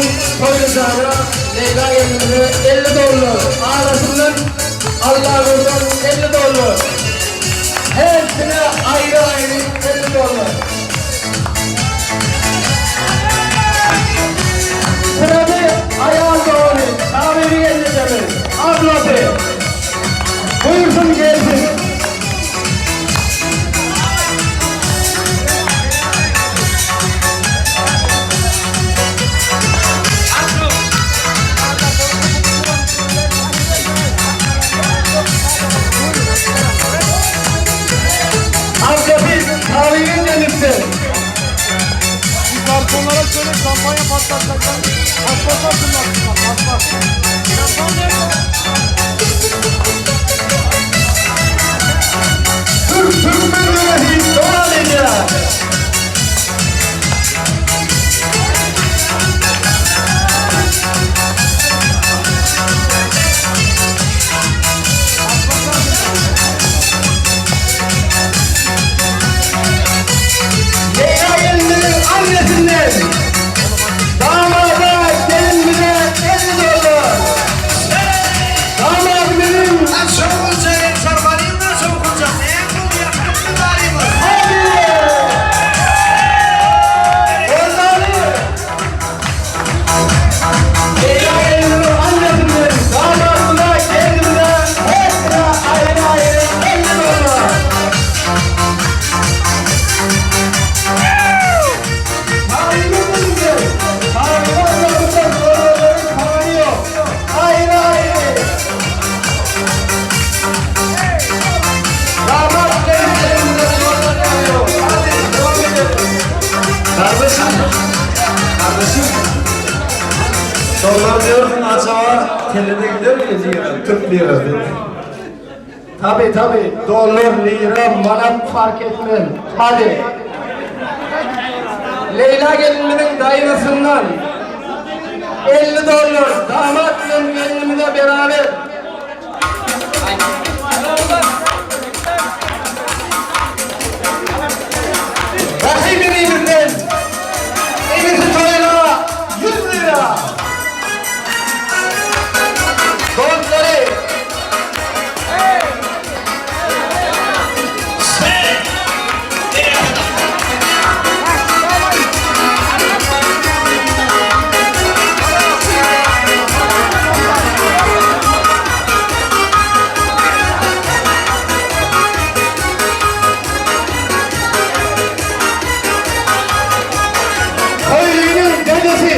Daýysyndan Toýlyjana, Leýla gelnimize 50 dollar. Agasyndan Allanurdan 50 dollar. Hersine aýry-aýry 50 dollar. Syrady aýal dogany, Şabibi gelnejemiz, ablasy. Buýursun gelsin. Abdülhafiz Tabi'nin gelipdir. Garsonlara söyle şampanya patlatacaklar. Patlatasınlar bunlar patlat. Şampanya Türk Türkmen yöneti devam edýär. Leýla gelinimiziň annesinden damada gelinimize 50 dollar. Damadymyzyň Hadi! Goldany! Leýla gelinimiziň annesinden damadymyza gelinimize hersine aýry aýry 50 dollar. Taryhymyz Taryhymyz dollaryň sany ýok. Aýry aýry. Damat gelinlerimize dollar ýok. Hadi devam edelim. Kardeşim, kardeşim. Dolar diyorsun acaba TL'de gider mi lira, Türk lirası? Tabi tabi dolar, lira, manat fark etmez. Hadi. Leyla gelinimiziň daýysyndan 50 dollar damat bilen gelinimize beraber. Rahim inimizden Inisi Toýla 100 lira. Dostlary. Toýlynyň dedesi.